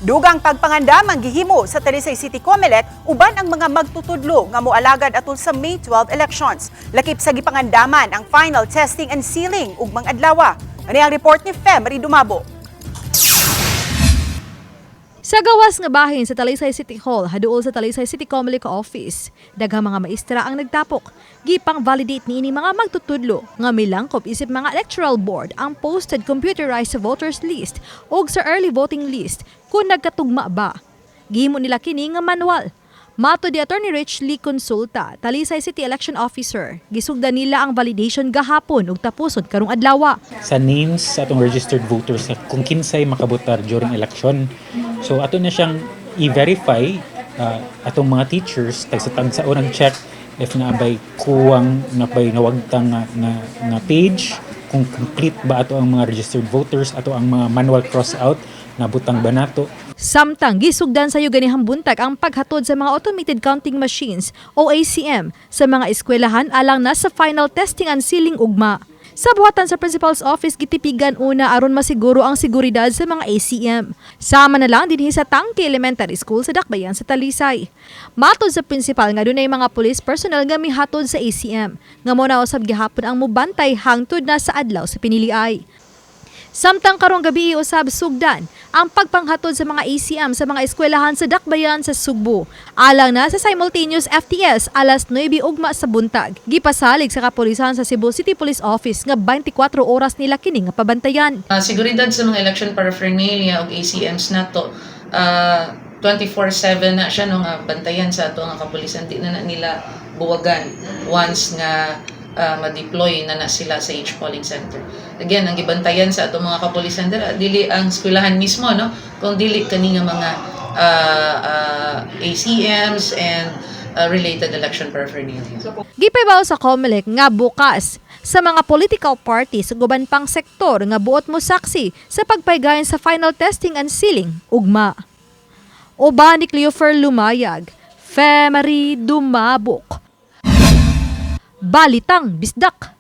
Dugang pagpangandam ang gihimo sa Talisay City Comelec uban ang mga magtutudlo nga moalagad atol sa May 12 elections. Lakip sa gipangandaman ang final testing and sealing ugmang adlaw. Ani ang report ni Femery Dumabo. Sa gawas nga bahin sa Talisay City Hall, haduol sa Talisay City Comelec Office, daghang mga maestra ang nagtapok. Gipang validate niini mga magtutudlo nga milangkop isip mga electoral board ang posted computerized voters list ug sa early voting list kung nagkatugma ba. Gihimo nila kini nga manual. Matod ni Attorney Rich Lee Consulta, Talisay City Election Officer, gisugdan nila ang validation gahapon ug tapuson karong adlaw. Sa names sa atong registered voters sa kung kinsay makabotar during election. So ato na siyang i-verify atong mga teachers tag sa tag sa unang check if naa bay kuwang, naa bay nawagtang nga page, kung complete ba ato ang mga registered voters, ato ang mga manual cross out nabutang ba nato. Samtang gisugdan sayo ganihang buntag ang paghatod sa mga automated counting machines o ACM sa mga eskwelahan alang na sa final testing and sealing ugma. Sa buhatan sa principal's office, gitipigan una aron masiguro ang seguridad sa mga ACM. Sama na lang dinhi sa Tangke Elementary School sa Dakbayan sa Talisay. Matod sa principal nga dunay mga police personnel nga mihatod sa ACM nga mo na usab gihapon ang mubantay hangtod na sa adlaw sa piniliay. Samtang karong gabi, usab sugdan ang pagpanghatod sa mga ACM sa mga eskwelahan sa Dakbayan sa Sugbo. Alang na sa simultaneous FTS alas 9 ugma sa buntag. Gipasalig sa kapulisan sa Cebu City Police Office nga 24 oras nila kini nga pabantayan. Seguridad sa mga election paraphernalia ug ACMs nato, 24/7 na siya no nga bantayan sa ato nga kapulisan. Di na na nila buwagan once nga ma-deploy na na sila sa each polling center. Again, ang gibantayan sa ato mga kapulisan dira dili ang eskwelahan mismo no, kung dili kani nga mga ACMs and related election paraphernalia. Gipahibaw sa COMELEC nga bukas sa mga political parties ug uban pang sektor nga buot mo saksi sa pagpaygayon sa final testing and sealing ugma. Uban ni Cleofer Lumayag, Femery Dumabok. Balitang Bisdak.